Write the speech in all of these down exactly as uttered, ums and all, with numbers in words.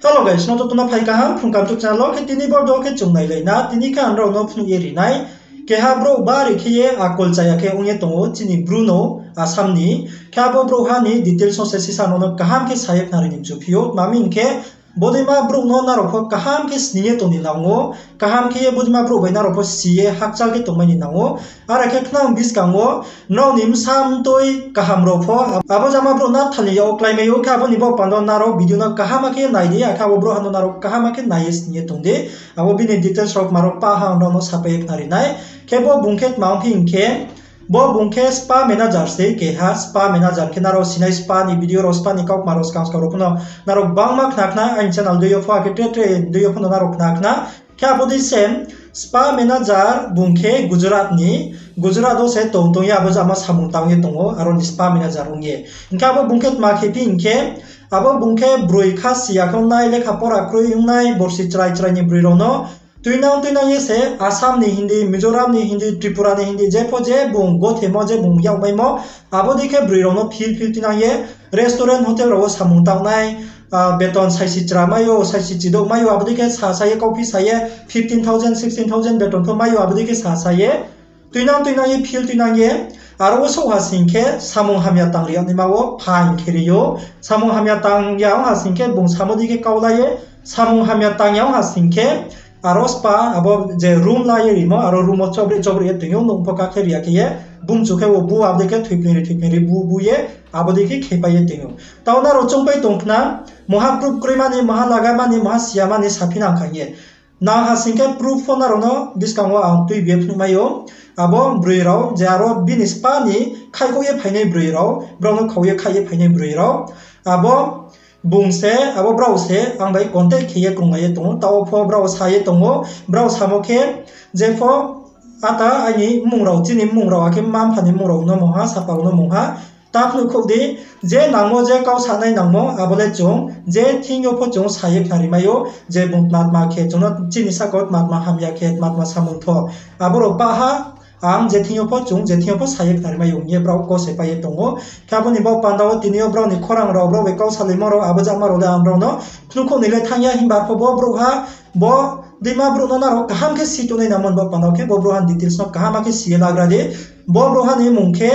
Hello guys, no joto no phai kaham Phrung Kaham YouTube channel wo. Khe tini bo video khe chung nailai na, tini khe ang nrao no phnuh ye ri nai. Keha brouh bari khe ye akol chaya khe ong ye tong ou, chini Bru no, Assam ni. Khe abo brouhha ni details no se sisa no no kaham khe sa ye khnari ni mchu phi ou. Tma hing khe, bodeima brouh no nrao pho kaham khe sning ye tong ni nang ou. Kaham khe ye bodeima brouh bai nrao pho si ye hakchal khe tongmai ni nang ou. Are khe khnang buskang wo nrao ni bsa mtoi kaham rao pho abo jama brouh napthal ni yak wo kláimai ou. Khe abo ni baoh panda wo nrao video no kaham khe ye nai di, akhe abo brouhha no nrao kaham khe nai ye sning ye tong di. Abo bini details rao kma rao pah ha ang nrao no sapai ye khnari nai. Khe bo bung khe tma ong phi hing khe, bo bung khe spa manager se keha, spa manager khe nrao sinai spa ni video rao, spa ni kaukma rao skang skang rao pho no nrao gbangma khna khna, aini channel dei yo pho, akhe tre tre dei yo pho no nrao khna khna. Khe abo dei se spa manager bung khe Gujarat ni, Gujarat wo se tong tong ye abo jama samung tang ye tong ou, aro ni spa manager ong ye. Hing khe abo bung khe tma khe phi hing khe, abo bung khe broi kha si ya khe ong nai, lekha pora kroi ong nai, borsi chrai chrai ni broi rao no tuinang tuinang ye se Assam ni Hindi, Mizoram ni Hindi, Tripura ni Hindi, jepho je bung gothemo je bung yagmaimo, abo dei khe broi rao no phil phil tuinang ye restaurant, hotel rao wo samung tangnai, beton saisi chra mai ou, saisi chidouh mai ou, abo dei khe sa sa ye kauphi sa ye fifteen thousand, sixteen thousand beton pho mai ou, abo dei khe sa sa ye tuinang tuinang ye phil tuinang ye, aro wo souh ha sing khe samung hamya tang ri yag naima wo phaing khe ri ou. Samung hamya tang ya ong ha sing khe bung samo dei khe kau la ye, samung hamya tang ya ong ha sing khe aro spa abo je room la ye rimo, aro room wo chobre chobre ye toing ou, nouh pho ká khe ri ya khe ye, bumchu khe wo bu abo dei khe thoipling ri thoipling ri bu bu ye, abo dei khe khepai ye toing ou. Tao nrao choungpai tong khna, mungha proof kroima ni, mungha laga mani, mungha si ya mani saphi nang kha hing ye. Nang ha sing khe proof pho nrao no buskang wo ang tuibi ye phnuhmai ou. Abo broi rao, je aro bini spa ni khaihkhouh ye phainai broi rao, brao no khau ye khaih ye phainai broi rao, abo bung se, abo brao se ang bai contact khe ye krunglai ye tong ou. Tao pho brao sa ye tong ou, brao samo khe, jepho ata aini mmung rao, chini mmung rao, akhe mma-mpha ni mmung rao no mungha, sapa rao no mungha, ta phnuhkhouh di, je nangmo, je kau sanai nangmo, abo le chung je thing yo pho chung sa ye khnari mai ou, je bung tma tma khe chung no chini sahka wo tma tma hamya khe, tma tma samung tho, abo rao pah ha, ang je thing yo pho chung je thing yo pho sa ye khnari mai ou hing ye brao kose pai ye tong ou. Khe abo ni baoh panda wo tini yo brao ni khorang rao, brao bai kau salaimo rao, abo jama rao le ang brao no phnuhkhouh ni le thanng ya, himba pho bo brouhha, bo deima brouh no nrao kaham khe si tongnai nangmo ni baoh panda wo khe bo brouhha ni details no kaham khe si ye lagra di. Bo brouhha ni mmung khe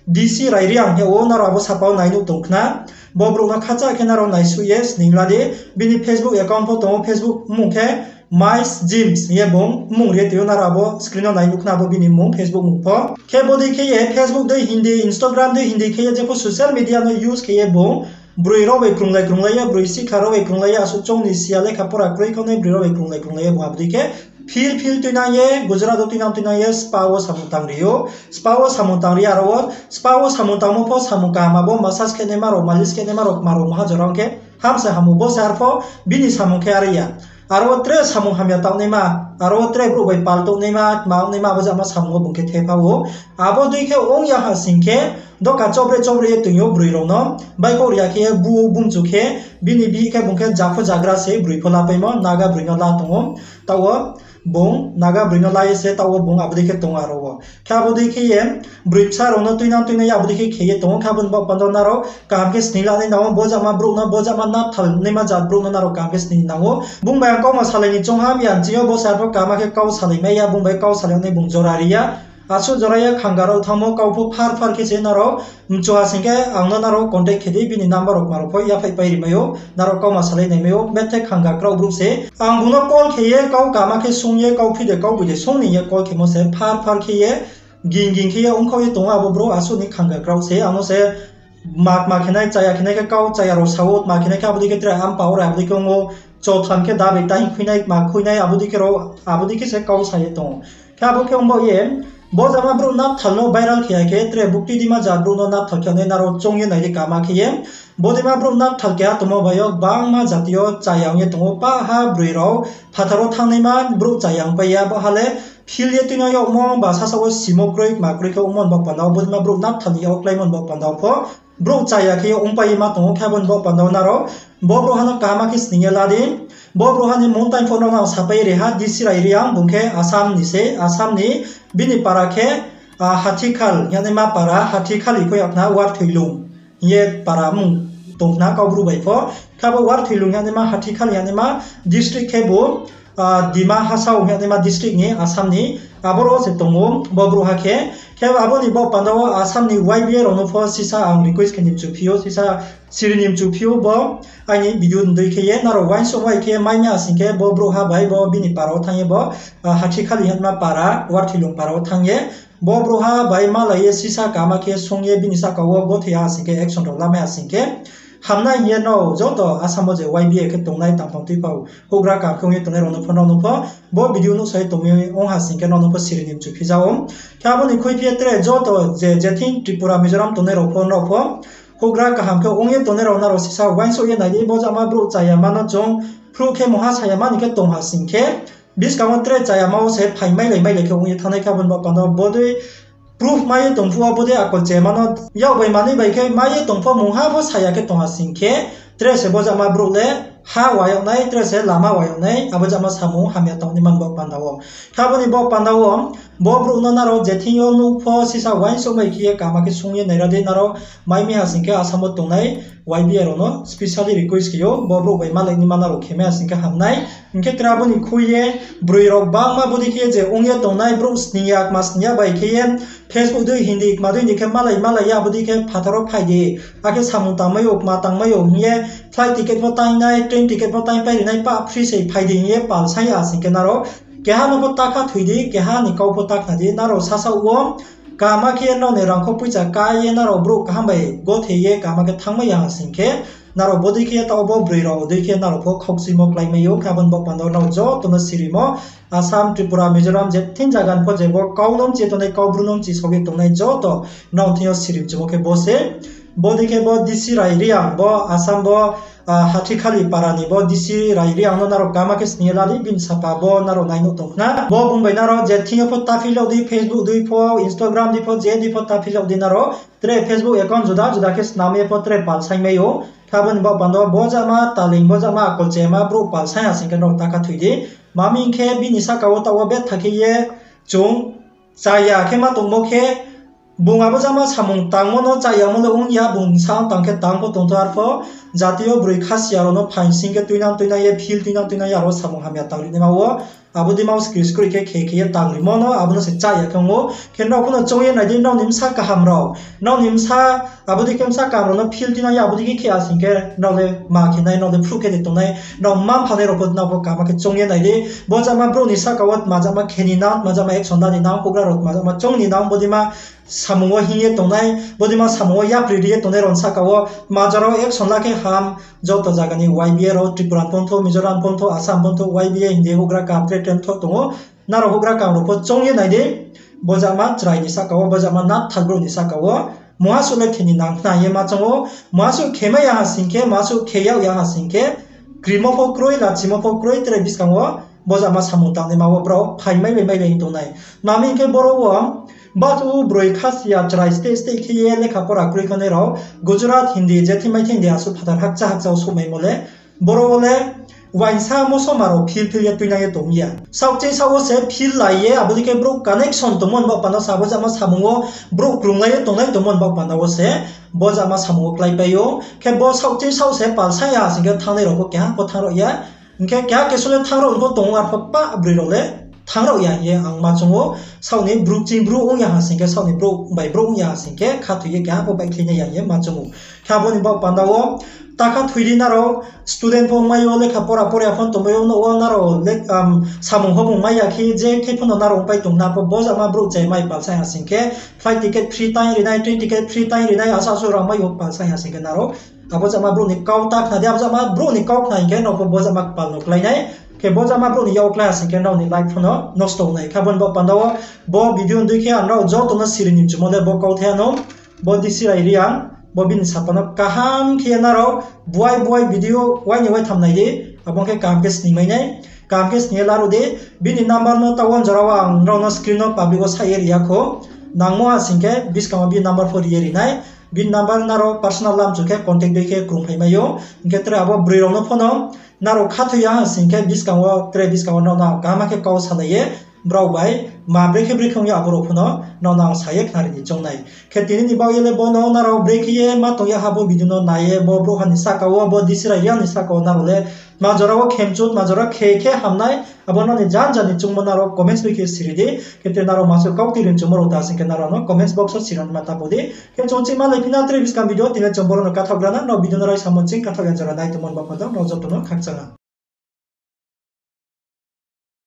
D C Raireang hing ye ou, nrao abo sapa wo nai nuh tong khna. Bo brouh no khacha khe nrao naisuh ye sning la di. Bini Facebook account pho tong ou, Facebook mmung khe Mais Gyms hing ye bung mmung ri ye tong ou, nrao abo screen no nai nuh khna abo bini mmung, Facebook mmung pho. Khe bo dei khe ye Facebook dei Hindi, Instagram dei Hindi khe ye jepho social media no use khe ye bung broi rao bai krunglai krunglai ye, broi sihkhla rao bai krunglai ye, asuh choung ni si ya lekha pora kroi khaunai broi rao bai krunglai krunglai ye bung abo dei khe phil phil tuinang ye, Gujarat wo tuinang tuinang ye spa wo samung tang ri ou. Spa wo samung tang ri ye aro wo, spa wo samung tangmo pho samung kaham, abo massage khe naima rao, malis khe naima rao, kma rao maha jora ong khe ham se ham ou, bo se arpho bini samung khe are ya. Aro wo tre samung hamya tang naima, aro wo tre brouh bai pal touh naima, tma ong naima, abo jama samung wo bung khe thepha ou. Abo dei khe ong ya ha sing khe, doka chobre chobre ye toing ou broi rao no, baihkhouh ri ya khe ye bu bumchu khe, bini bihih khe bung khe japho jagra se broi pho lapaimo, Naga broi no la tong ou. Taoh wo bung Naga broi no la ye se taoh wo bung abo dei khe tong aro wo. Khe abo dei khe ye broi bsa rao no tuinang tuinang ye abo dei khe khe ye tong ou. Khe abo ni baoh panda wo nrao kaham khe sning lanai nang ou, bo jama brouh no, bo jama napthal naima jat brouh no nrao kaham khe sning nang ou. Bung bai ang kauma salai ni choung ha, miyan ching yo bo se arpho kaham khe kau salai mai ya, bung bai kau salai nai bung jora ri ya. Asuh jora ye khanga rao thanngmo kau pho phar phar khe se nrao mchu ha sing khe ang no nrao contact khe di, bini number rao kma rao pho yaphaih pai ri mai ou, nrao kauma salai nai mai ou, bethe khanga kraoh brouh se. Ang bung no call khe ye kau kaham khe sung ye, kau phi de kau boi de sung ni ye call khemo se phar phar khe ye, ging ging khe ye ongkhaoh ye tong ou abo brouh, asuh ni khanga kraoh se, ang no se ma tma khe nai, chaya khe nai khe kau, chaya rao sa ou, tma khe nai khe abo dei khe tre ampa ora abo dei khe ong ou, chotham khe da bai ta hing khui nai, tma khui nai, abo dei khe rao, abo dei khe se kau sa ye tong ou. Khe abo khe ong baoh ye, bo jama brouh napthal no viral khe ya khe, tre bukti deima jat brouh no napthal khe nai nrao choung ye nai di kaham khe ye. Bo deima brouh napthal keha tongmo bai yo, gbangma jati yo chaya ong ye tong ou, pah ha broi rao, phathar wo thanngnaima brouh chaya ong pai ya, bo ha le phil ye tuinang yagmo, ba sasa wo simo kroi, kma kroi khe ongmo ni baoh panda wo, bo deima brouh napthal ni yak wo kláimo ni baoh panda wo pho, brouh chaya khe ye ongpai ye ma tong ou. Khe abo ni baoh panda wo nrao bo brouhha no kaham khe sning ye la di. Bo brouhha ni mmung tang pho nrao no ang sapai ri ha, D C Raireang, bung khe Assam ni se, Assam ni, bini para khe, Hathikhal hing ye naima para, Hathikhal i kho ya khna, Warthoilung hing ye para mmung. tong khna Kaubru bai pho. Khe abo Warthoilung hingnaima, Hathikhali hingnaima district khebu, Dima Hasao hingnaima district ni Assam ni, aboro se tong ou bo brouhha khe. Khe abo ni baoh panda wo Assam ni Y B A rao no pho sisa ang request khe ni mchu phi ou, sisa siri ni mchu phi ou bo aini video ni dei khe ye nrao uaingsouh bai khe mai mi ha sing khe bo brouhha bai bo bini para wo thanng ye bo, Hathikhali hingnaima para, Warthoilung para wo thanng ye bo brouhha bai malai ye sisa kaham khe sung ye bini sahka wo gothoi ya ha sing khe action rao lamai ha sing khe hamnai hing ye nrao joto Assam wo je Y B A khe tongnai tangphang tuiphao houhgra kaham khe ong ye tongnai rao no pho, nrao no pho bo video nuhsao ye tong mi ong ha sing khe nrao no pho siri ni mchu phi ja ou. Khe abo ni khuiphi ye tre joto je, je thing Tripura, Mizoram tongnai rao pho, nrao pho houhgra kaham khe ong ye tongnai rao nrao sisa uaingsouh ye nai di, bo jama brouh chaya ma no chung phruh khe mungha saya ma ni khe tong ha sing khe, buskang wo tre chaya ma wo se phai mailai mailai khe ong ye thanngnai khe abo ni baoh panda wo bodei proof mai ye tong phuh wo bodei akol chaya ma no yak bai manoi bai khe mai ye tong pho mungha pho saya khe tong ha sing khe, tre se bo jama brouh le ha wa yag nai, tre se lama wa yag nai, abo jama samung hamya tang naima ni baoh panda wo. Khe abo ni baoh panda wo bo brouh no nrao je thing yo nuh pho sisa uaingsouh bai khe ye kaham khe sung ye naira di nrao, mai mi ha sing khe Assam wo tongnai Y B A rao no specially request khe ou, bo brouh bai malai naima nrao khe mai ha sing khe hamnai. Hing khe tre abo ni khui ye broi rao gbangma bodei khe je ong ye tongnai brouh sning ya, kma sning ya bai khe ye Facebook dei Hindi, kma dei Hindi khe malai malai ye abo dei khe phathar wo phai di, akhe samung tangmai ou, kma tangmai ou hing ye flight ticket pho taingnai, train ticket pho taingpai rinai, pah free se phai di hing ye pal saing ya ha sing khe nrao keha no pho ta kha thoi di, keha ni kau pho ta khna di, nrao sasaoh wo kaham khe nrao ni rangkho poicha ká ye nrao brouh kaham bai gothoi ye kaham khe thanngmai ya ha sing khe, nrao bodei khe taoh bo broi rao dei khe nrao pho khaukchuimo kláimai ou. Khe abo ni baoh panda wo nrao joto no sirimo, Assam, Tripura, Mizoram je thing zaga ni pho je bo kau no mchi ye tongnai, Kaubru no mchi sao ye tongnai joto nrao thing yo siri mchumo khe bo se. Bodei khe bo D C Rai Reang, bo Assam bo, Hathikhali para ni bo D C Rai Reang no nrao kaham khe sning ye la di, bini sapa bo nrao nai nuh tong khna. Bo bung bai nrao je thing yo pho ta phil yag di, Facebook dei pho, Instagram dei pho, je dei pho ta phil yag di nrao. Tre Facebook account juda juda khe snam ye pho tre pal saingmai ou. Khe abo ni baoh panda wo bo jama taling, bo jama akol chema brouh pal saing ha sing khe nrao ta kha thoi di. Tma hing khe bini sahka wo taoh wo betha khe ye chung chaya khe ma tongmo khe, bung abo jama samung tangmo no chayamo le ong ya, bung sa tang khe tang pho tong thou arpho, jati yo broi khasiya rao no phaing sing khe tuinang tuinang ye, phil tuinang tuinang ye, aro samung hamya tang ri naima wo, abo dei ma wo skri skri khe khe khe ye tang rimo no, abo no se chaya khe ong ou. Khe nrao pho no choung ye nai di, nrao ni bsa kaham rao, nrao ni bsa, abo dei khe bsa kaham rao no phil tuinang ye, abo dei khe khe ya sing khe nrao le ma khe nai, nrao le phruh khe de tongnai, nrao mma mpha nai rao pho nrao pho kaham khe choung ye nai di. Bo jama brouh ni sahka wo tma jama khe ni nang, tma jama action la ni nang, houhgra rao tma jama choung ni nang, bo dei ma samung wo hing ye tongnai, bo dei ma samung wo yapri ri ye tongnai rao ni sahka wo tma jora wo action la khe ham, joto zaga ni Y B A rao, Tripura ni pho thou, Mizoram ni pho thou, Assam ni pho thou, Y B A hing di houhgra kaham tre tre thou tong ou, nrao houhgra kaham rao pho choung ye nai di, bo jama chrai ni sahka wo, bo jama nathar brouh ni sahka wo, muhasuh le khe ni nang khna ye ma choung ou, muhasuh khe mai ya ha sing khe, muhasuh khe yag ya ha sing khe, krimo pho kroi, lachimo pho kroi, tre buskang wo bo jama samung tang naima wo brao phai mailai mailai hing tongnai. Tma hing khe boro wo, basu broi khasiya chrai state state khe ye lekha pora kroi khonai rao, Gujarat, Hindi, je thing mai thing di asuh phathar hakcha hakcha wo souhmaimo le, boro wo le uaingsa mosoma rao phil phil ye tuinang ye tong ya. Saohkchei saoh wo se phil lai ye, abo dei khe brouh connection tongmo ni baoh panda wo se abo jama samung wo brouh krunglai ye tongnai tongmo ni baoh panda wo se, bo jama samung wo kláipai ou. Khe bo saohkchei saoh se pal saing ya sing khe thanngnai rao pho keha pho thanng rao ya. Hing khe keha kesu le thanng rao pho tong ou, arpho pah broi rao le thanng rao ya hing ye ang ma choung ou. Saoh ni brouh ching brouh ong ya ha sing khe, saoh ni brouh bai brouh ong ya ha sing khe, khathoi ye keha pho baihkhlai nai ya hing ye ma choung ou. Khe abo ni baoh panda wo, ta kha thoi di nrao, student pho ongmai ou, lekha pora pore ya pho tongmai ou, nouh wo nrao le, samung pho bung mai ya khe, je khe pho no nrao ongpai tong khna pho, bo jama brouh chai mai pal saing ha sing khe, flight ticket free taing ri nai, train ticket free taing ri nai, asuh asuh rang mai ou pal saing ha sing khe nrao abo jama brouh ni kau ta khna di, abo jama brouh ni kau khna hing khe nrao pho bo jama kpal no klái nai, khe bo jama brouh ni yak wo klái ha sing khe nrao ni life pho no nosto ong nai. Khe abo ni baoh panda wo, bo video ni dei khe ang nrao joto no siri ni mchumo le bo kauthai ano, bo D C Rai Reang, bo bini sapa no kaham khe ye nrao buai buai video uaini uaitham nai di, abo khe kaham khe sning mai nai, kaham khe sning ye laruh di, bini number no taoh wo jora wo ang nrao no screen no public wo saih ye ri ya khou, nangmo ha sing khe buskang wo bini number pho ri ye ri nai, bini number nrao personal lamchu khe contact dei khe krungphai mai ou, hing khe tre abo broi rao no pho no nrao khathoi ya ha sing khe buskang wo, tre buskang wo nrao no kaham khe kau salai ye, brao bai ma brekhe brekhe ong ya abo rao pho no nrao no ang sa ye khnari ni choung nai. Khe tini ni baoh ye le bo no nrao brekhe ye ma tong ya ha bo video no nai ye bo brouhha ni sahka wo, bo D C Rai yang ni sahka wo nrao le tma jora wo khemchu, tma jora khe khe ham nai, abo nrao ni janja ni choungmo nrao comments bai khe siri di. Khe tre nrao masuh kau tui rinchungmo rao ta sing khe nrao no comments box wo siri ma tapo di. Khe chung chih ma lai phi na tre buskang video, tini chung boro no kathaoh gra na, nrao video no raisa mo ching kathaoh ya jora nai tongmo ni baoh panda nrao joto no khakchang ha.